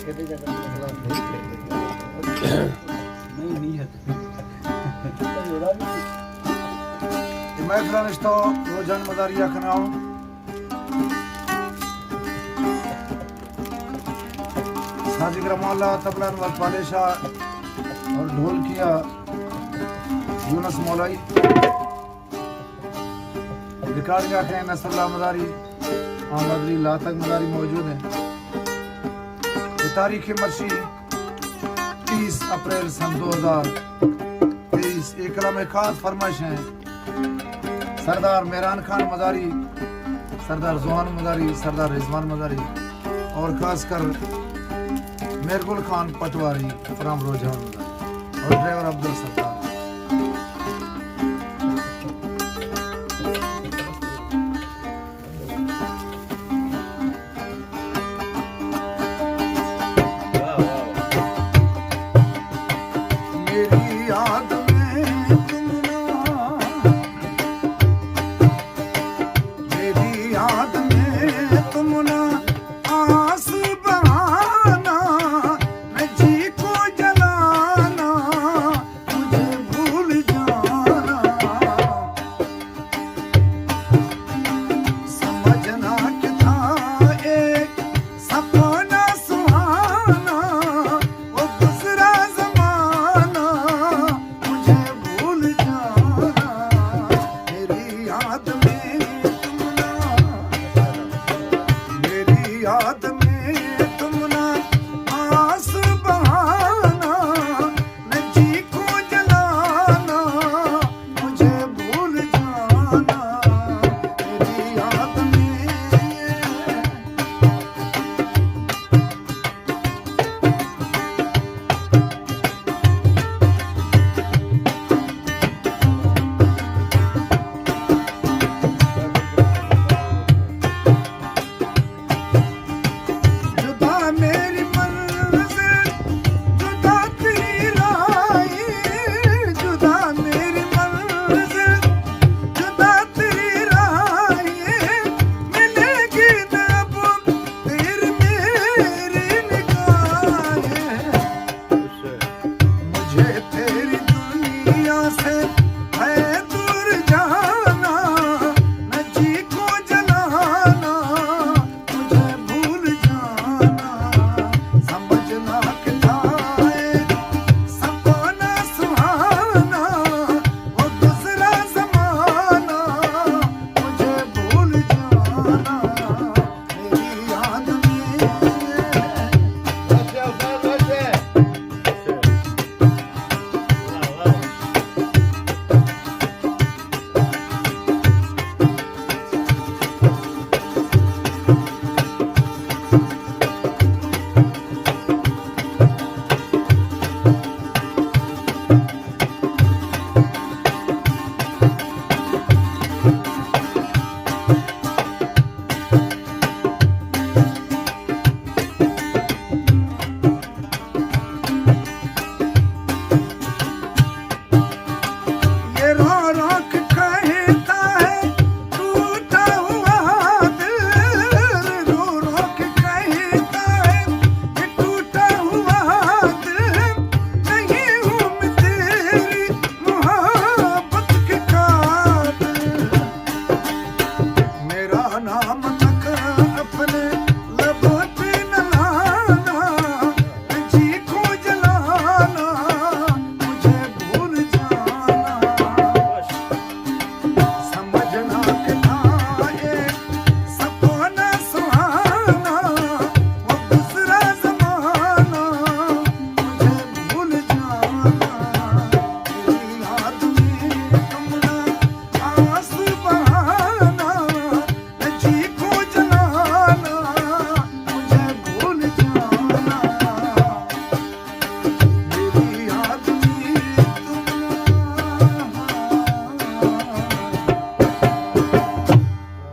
اے محفل ءَ نشتہ روجان مزاری ءَ کناں۔ سازی گرمالا، طبلہ انور پالیشا اور ڈھولکیا یونس مولائی۔ ریکارڈنگ ءَ کنیں نصر اللہ مزاری، احمد علی لاتک مزاری موجود ہیں۔ یہ تاریخ مرشی تیس اپریل سن دو ہزار تیئیس۔ ایک کلام خاص فرمائش ہیں سردار مہران خان مزاری، سردار زوہان مزاری، سردار رضوان مزاری اور خاص کر مہرگل خان پٹواری فرام روجان مزاری اور ڈرائیور عبدالستار۔